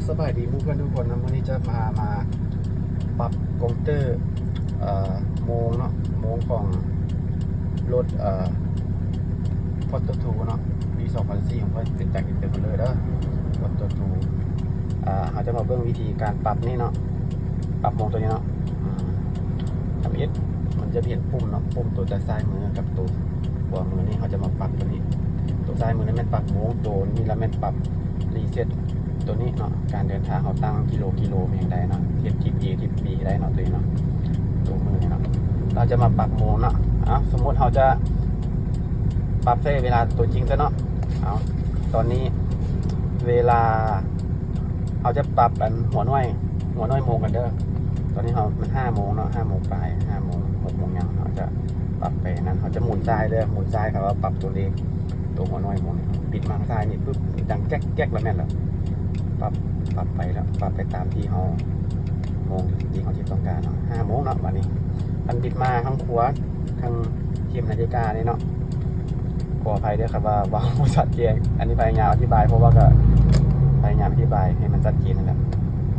ສະບາຍດີໝູ່ເພື່ອນທຸກຄົນນະ, ມື້ນີ້ຈະພາມາປັບກົງເຕີ ເອີ ໂມງເນາະ, ໂມງຂອງລົດ ເອີ Proto two ເນາະ ປີສອງພັນສີ່ ຂອງຂ້ອຍ ເປັນຈາກອິນເຕີເບເລີເດີ Proto two. ເຮົາຈະມາເບິ່ງວິທີການປັບນີ້ເນາະ, ປັບໂມງໂຕນີ້ເນາະ. ທຳອິດມັນຈະເຫັນປຸ່ມເນາະ, ປຸ່ມໂຕຈາກຊ້າຍມືກັບໂຕຂວາມືນີ້ ເຮົາຈະມາປັບໂຕນີ້. ໂຕຊ້າຍມືນີ້ແມ່ນປັບໂມງ, ໂຕນີ້ລະແມ່ນປັບ reset ໂຕນີ້ເນາະ, ການເດີນທາງເຮົາຕັ້ງກິໂລ ກິໂລແມ່ນໄດ້ເນາະ, ເຮັດທິບ A ທິບ B ໄດ້ເນາະ ໂຕນີ້ເນາະ, ໂຕມືນີ້ເນາະ. ເຮົາຈະມາປັບໂມງເນາະ. ເອົາ ສົມມຸດເຮົາຈະປັບໃສ່ເວລາໂຕຈິງຊະເນາະ. ເອົາ ຕອນນີ້ເວລາ ເຮົາຈະປັບອັນຫົວໜ່ວຍ ຫົວໜ່ວຍໂມງກັນເດີ. ຕອນນີ້ເຮົາ ມັນຫ້າໂມງເນາະ, ຫ້າໂມງປາຍ ຫ້າໂມງ ຫົກໂມງຫຍັງ, ເຮົາຈະປັບໄປນັ້ນ, ເຮົາຈະໝູນຊ້າຍເດີ, ໝູນຊ້າຍ ເຂົາວ່າປັບຕົວເລກ ຕົວຫົວໜ່ວຍໂມງນີ້ ບິດມາທາງຊ້າຍນີ້ປຶບ ດັງແກັກໆ ລະແມ່ນລະ ປັບ ປັບໄປລະ ປັບໄປຕາມທີ່ເຮົາ ໂມງທີ່ເຮົາຊິຕ້ອງການເນາະ, ຫ້າໂມງເນາະ. ບາດນີ້ ຄັນບິດມາທາງຂວາ ທາງເຂັມນາฬิການີ້ເນາະ, ຂໍອະໄພເດີຄັນວ່າເວົ້າບໍ່ຊັດແຈ້ງ, ອັນນີ້ພະຍາຍາມອະທິບາຍ ເພາະວ່າກະພະຍາຍາມອະທິບາຍໃຫ້ມັນຊັດເຈນຫັ້ນແຫຼະ,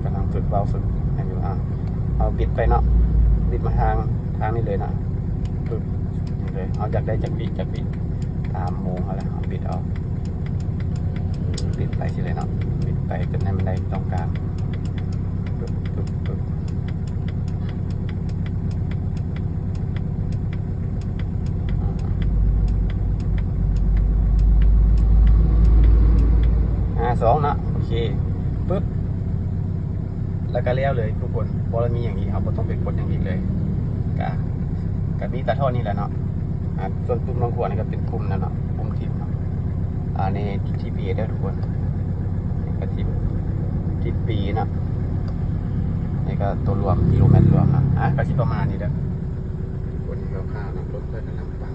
ກຳລັງຝຶກເວົ້າຝຶກໃຫ້ຢູ່. ເຮົາບິດໄປເນາະ, ບິດມາທາງ ທາງນີ້ເລີຍເນາະ, ປຶບ ເຮົາຢາກໄດ້ຈັກວິ ຈັກວິ ຕາມໂມງເຮົາແຫຼະ, ເຮົາບິດເອົາ ບິດໄປຊີ້ເລີຍເນາະ, ບິດໄປຈົນໃຫ້ມັນໄດ້ຕ້ອງການ. ປຶບ ປຶບ ປຶບ ຫ້າສອງເນາະ, ໂອເຄ ປຶບ ແລ້ວກໍແລ້ວເລີຍທຸກຄົນ, ບໍ່ໄດ້ມີຫຍັງອີກ, ເຮົາບໍ່ຕ້ອງໄປກົດຫຍັງອີກເລີຍ. ກະ ກະມີແຕ່ເທົ່ານີ້ແຫຼະເນາະ. ອ່າ ສ່ວນປຸ່ມທາງຂວານີ້ກໍເປັນປຸ່ມນັ້ນເນາະ, ປຸ່ມທິບເນາະ. ອ່າ ນີ້ທິບ A ເດີທຸກຄົນ, ນີ້ກໍທິບ ທິບ B ເນາະ, ນີ້ກໍຕົວລວມ ກິໂລແມັດລວມເນາະ. ອ່າ ກໍຊິປະມານນີ້ເດີ ຄົນເຮົາຂ້າວເນາະ, ລົດເພິ່ນກຳລັງປັບ